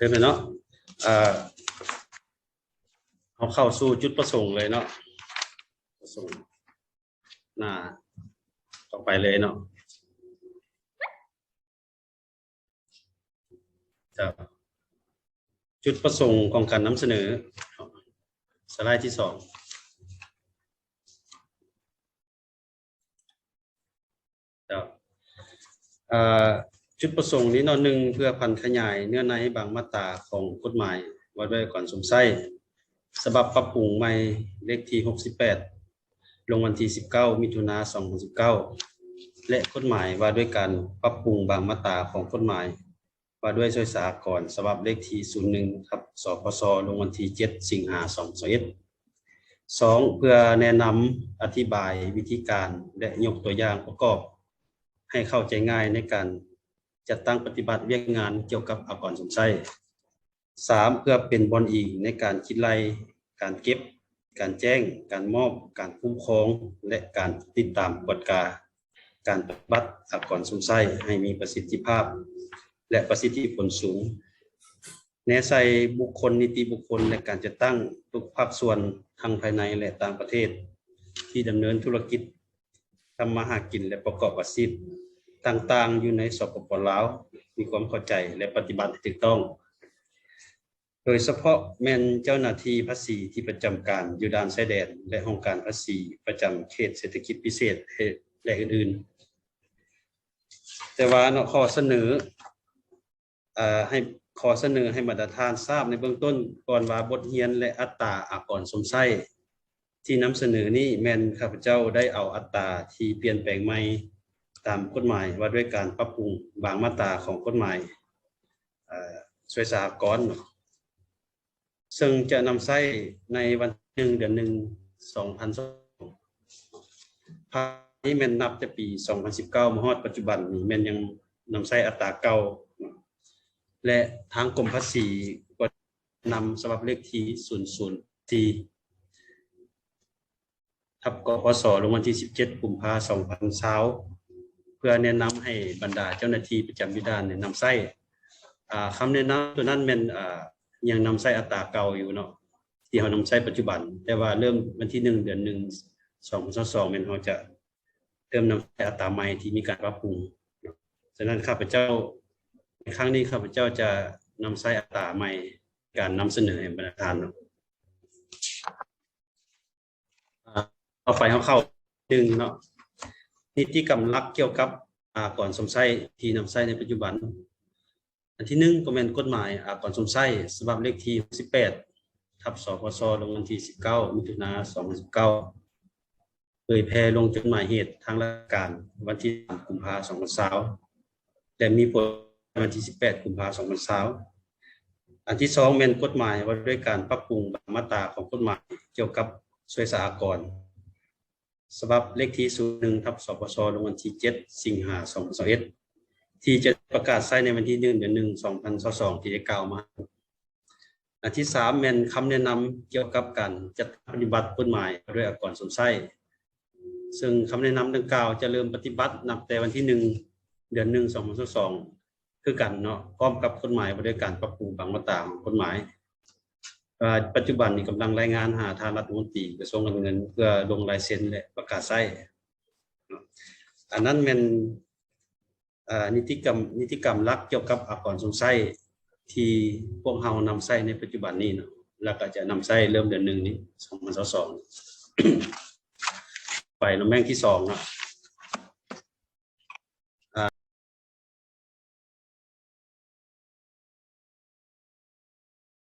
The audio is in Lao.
ເລີ່ມແລ້ວເນາະ. ເອີ ເຮົາເຂົ້າສູ່ຈຸດປະສົງເລີຍເນາະ. ປະສົງ ໜ້າຕໍ່ໄປເລີຍເນາະ. ເຈົ້າ ຈຸດປະສົງຂອງການນຳສະເໜີ ສະໄລທີສອງ. ເຈົ້າ ເອີ ຈຸດປະສົງນີ້ເນາະ ໜຶ່ງ ເພື່ອຜັນຂະຫຍາຍເນື້ອໃນບາງມາດຕາຂອງກົດໝາຍວ່າດ້ວຍອາກອນຊົມໃຊ້ ສະບັບປັບປຸງໃໝ່ ເລກທີຫົກສິບແປດ ລົງວັນທີສິບເກົ້າ ມິຖຸນາ ສອງພັນສິບເກົ້າ ແລະ ກົດໝາຍວ່າດ້ວຍການປັບປຸງບາງມາດຕາຂອງກົດໝາຍ ວ່າດ້ວຍຊ່ວຍສາອາກອນ ສະບັບເລກທີສູນໜຶ່ງ ທັບ ສພສ ລົງວັນທີເຈັດ ສິງຫາ ສອງພັນຊາວເອັດ. ສອງ ເພື່ອແນະນຳອະທິບາຍວິທີການ ແລະ ຍົກຕົວຢ່າງປະກອບໃຫ້ເຂົ້າໃຈງ່າຍໃນການຈັດຕັ້ງປະຕິບັດວຽກງານກ່ຽວກັບອາກອນຊົມໃຊ້. ສາມ ເພື່ອເປັນບ່ອນອີງໃນການຄິດໄລ່, ການເກັບ, ການແຈ້ງ, ການມອບ, ການຄຸ້ມຄອງ ແລະ ການຕິດຕາມກວດກາການປະຕິບັດອາກອນຊົມໃຊ້ໃຫ້ມີປະສິດທິພາບ ແລະ ປະສິດທິຜົນສູງ, ແນໃສ່ບຸກຄົນ, ນິຕິບຸກຄົນ ແລະ ການຈັດຕັ້ງທຸກພາກສ່ວນທັງພາຍໃນ ແລະ ຕ່າງປະເທດ ທີ່ດຳເນີນທຸລະກິດ, ທຳມາຫາກິນ ແລະ ປະກອບອາຊີບຕ່າງໆ ຢູ່ໃນ ສປປ ລາວ ມີຄວາມເຂົ້າໃຈ ແລະ ປະຕິບັດໃຫ້ຖືກຕ້ອງ. ໂດຍສະເພາະແມ່ນເຈົ້າໜ້າທີ່ພາສີທີ່ປະຈຳການຢູ່ດ່ານຊາຍແດນ ແລະ ຫ້ອງການພາສີປະຈຳເຂດເສດຖະກິດພິເສດ ແລະ ອື່ນໆ. ແຕ່ວ່າເນາະ ຂໍສະເໜີ ເອີ ໃຫ້ ຂໍສະເໜີໃຫ້ບັນດາທ່ານຊາບໃນເບື້ອງຕົ້ນກ່ອນວ່າ ບົດຮຽນ ແລະ ອັດຕາອາກອນຊົມໃຊ້ທີ່ນຳສະເໜີນີ້ ແມ່ນຂ້າພະເຈົ້າໄດ້ເອົາອັດຕາທີ່ປ່ຽນແປງໃໝ່ຕາມກົດໝາຍວ່າດ້ວຍການປັບປຸງບາງມາດຕາຂອງກົດໝາຍ ເອີ ຊ່ວຍສາອາກອນ ເຊິ່ງຈະນຳໃຊ້ໃນວັນທີໜຶ່ງ ເດືອນໜຶ່ງ ສອງພັນຊາວສອງ. ພາຍນີ້ແມ່ນນັບແຕ່ປີສອງພັນສິບເກົ້າມາຮອດປັດຈຸບັນນີ້ ແມ່ນຍັງນຳໃຊ້ອັດຕາເກົ່າ ແລະ ທາງກົມພາສີກໍນຳສະບັບເລກທີສູນສູນສີ່ ທັບ ກພສ ລົງວັນທີສິບເຈັດ ກຸມພາ ສອງພັນຊາວ ເພື່ອແນະນຳໃຫ້ບັນດາເຈົ້າໜ້າທີ່ປະຈຳຢູ່ດ່ານນຳໃຊ້. ອາ ຄຳແນະນຳໂຕນັ້ນແມ່ນ ອາ ຍັງນຳໃຊ້ອັດຕາເກົ່າຢູ່ເນາະ ທີ່ເຮົານຳໃຊ້ປັດຈຸບັນ, ແຕ່ວ່າເລີ່ມວັນທີໜຶ່ງ ເດືອນໜຶ່ງ ສອງພັນຊາວສອງ ແມ່ນເຮົາຈະເລີ່ມນຳໃຊ້ອັດຕາໃໝ່ທີ່ມີການປັບປຸງ. ສະນັ້ນ ຂ້າພະເຈົ້າ ໃນຄັ້ງນີ້ ຂ້າພະເຈົ້າຈະນຳໃຊ້ອັດຕາໃໝ່ ການນຳສະເໜີໃຫ້ບັນດາທ່ານເນາະ. ອາ ຕໍ່ໄປເຮົາເຂົ້າໜຶ່ງເນາະ ນິຕິກຳຫຼັກກ່ຽວກັບອາກອນຊົມໃຊ້ທີ່ນຳໃຊ້ໃນປັດຈຸບັນ. ອັນທີໜຶ່ງກໍແມ່ນກົດໝາຍອາກອນຊົມໃຊ້ ສະບັບເລກທີຫົກສິບແປດ ທັບ ສພສ ລົງວັນທີສິບເກົ້າ ມິຖຸນາ ສອງພັນສິບເກົ້າ ເຜີຍແຜ່ລົງຈົດໝາຍເຫດທາງລາຊະການວັນທີສາມ ກຸມພາ ສອງພັນຊາວ ແລະ ມີຜົນວັນທີສິບແປດ ກຸມພາ ສອງພັນຊາວ. ອັນທີສອງແມ່ນກົດໝາຍວ່າດ້ວຍການປັບປຸງບາງມາດຕາຂອງກົດໝາຍກ່ຽວກັບຊ່ວຍສາອາກອນ ສະບັບເລກທີສູນໜຶ່ງ ທັບ ສພສ ລົງວັນທີເຈັດ ສິງຫາ ສອງພັນຊາວເອັດ ທີ່ຈະປະກາດໃຊ້ໃນວັນທີໜຶ່ງ ເດືອນໜຶ່ງ ສອງພັນຊາວສອງ ທີ່ໄດ້ກ່າວມາ. ອັນທີສາມແມ່ນຄຳແນະນຳກ່ຽວກັບການຈັດຕັ້ງປະຕິບັດກົດໝາຍວ່າດ້ວຍອາກອນຊົມໃຊ້ ເຊິ່ງຄຳແນະນຳດັ່ງກ່າວຈະເລີ່ມປະຕິບັດນັບແຕ່ວັນທີໜຶ່ງ ເດືອນໜຶ່ງ ສອງພັນຊາວສອງ ຄືກັນເນາະ ພ້ອມກັບກົດໝາຍວ່າດ້ວຍການປັບປຸງບາງມາດຕາຂອງກົດໝາຍ. ເອີ ປັດຈຸບັນນີ້ກຳລັງລາຍງານຫາທ່ານລັດຖະມົນຕີກະຊວງການເງິນ ເພື່ອລົງລາຍເຊັນ ແລະ ປະກາດໃຊ້ເນາະ. ອັນນັ້ນແມ່ນ ເອີ ນິຕິກຳ ນິຕິກຳຫຼັກກ່ຽວກັບອາກອນຊົມໃຊ້ທີ່ພວກເຮົານຳໃຊ້ໃນປັດຈຸບັນນີ້ເນາະ ແລ້ວກໍຈະນຳໃຊ້ເລີ່ມເດືອນໜຶ່ງນີ້ ສອງພັນຊາວສອງ. ໄປນຳແມ່ງທີສອງເນາະ